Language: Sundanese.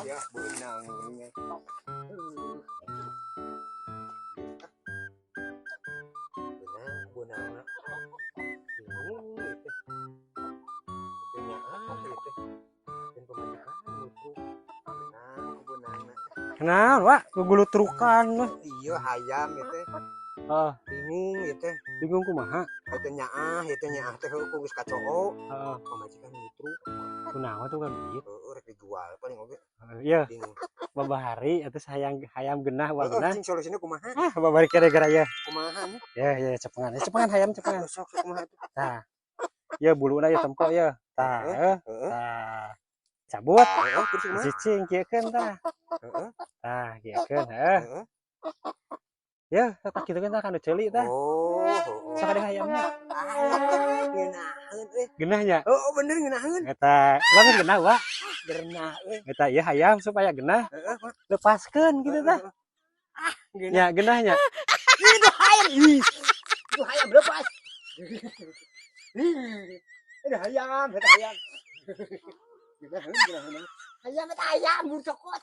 Ya, beunang nya. Beunang, beunang. Bingung gitu. Itu nyaah gitu. Dan pamajikan ngutruk. Beunang, beunang. Kenal, Wak, gugulutrukan. Iya, hayam gitu. Ah, Bingung gitu. Bingung kumaha? Itu nyaah teh heuh geus kacoo. Heeh. Pamajikan ngutruk. Kunaon tuh kan gitu. Heeh, rek dijual paling oge. Iya, Bingung. Babahari atuh hayang hayam genah wa Heeh, genah. Cing, solusina kumaha? Ah, babahari gara-gara ya. Kumaha nya? Ya, ya, cepengan. Ya, cepengan hayam cepengan. Sok sok, kumaha tuh? Tah. Ya buluna ya tempo ya. Tah, Heeh. eh. Tah. Cabut. Heeh, terus kumaha? Cicing kieukeun tah. Heeh. Tah, kieukeun, heeh. Heeh. Ya, tah kitu kan tah kanu ceuli tah. Oh, heeh. Sok ada hayamnya. Ah, ngeunaheun euy. Genah nya. Oh, bener ngeunaheun. Eta, banget genah, Wak. Genah euy. Eta ieu hayam supaya genah, Heeh, Pak. Lepaskeun gitu tah. Ah, geunah. Ya, genahnya. Itu hayam. Ih. Itu hayam lepas. Ih. Ada hayam, ada hayam. Ngeunaheun, ngeunaheun. Hayam eta hayam, buru cokot.